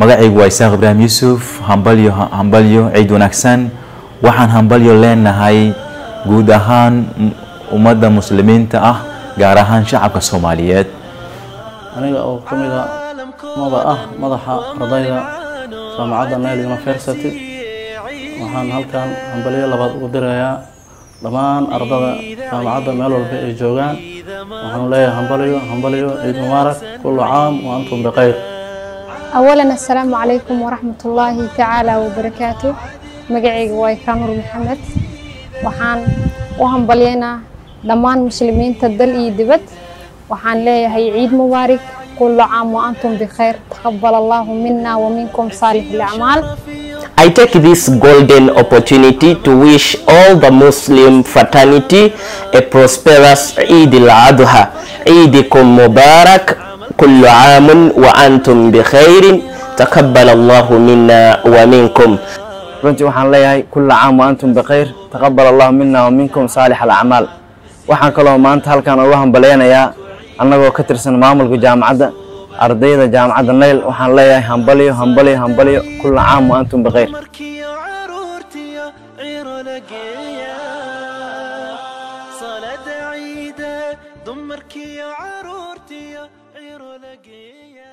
Magacaygu waa Isaaq Ibraahim Yuusuf. Hambalyo, hambalyo, ciid wanaagsan. Waxaan hambalyo leenahay guud ahaan ummadda Muslimiinta ah, gaar ahaan shacabka Soomaaliyeed. Aniga oo ka mid a mada ah madaxa ardayda jaamacadda Nile University, waxaan halkan hambalyo labaad ugu dirayaa dhammaan ardada jaamacadda meel walba ay joogaan. Waxaanu leeyahay hambalyo, hambalyo, ciid mubaarak, kullu caam wa antum bikhayr. أولا السلام عليكم ورحمة الله تعالى وبركاته. Magacayga waa Ikraam Nuur Maxamed. Waxaan u hambalyeynaa dhammaan Muslimiinta dal iyo dibad. Waxaan leeyahay ciid mubaarak, kullu caam wa antum bikhayr, taqabbal Allahu minna wa minkum saalix al-acmaal. I take this golden opportunity to wish all the Muslim fraternity a prosperous Eid al-Adha. Eidikum Mubarak, kullu aamun wa antum bikhairin, taqabbal Allahu minna wa minkum. Runtii waxaan leeyahay kulla caam wa antum bikhayr, taqabbal Allahu minna wa minkum saalix alacmaal. Waxaan kaloo maanta halkan uga hambalyaynayaa, annagoo ka tirsan maamulka jaamacadda, ardayda jaamacadda Nile. Waxaan leeyahay hambalyo, hambalyo, hambalyo, kulla caam wa antum bikhayr. Dumarkiyo caruurtiyo ciro la geeya salada ciida, dumarkiyo caruurtiyo ciro la geeya.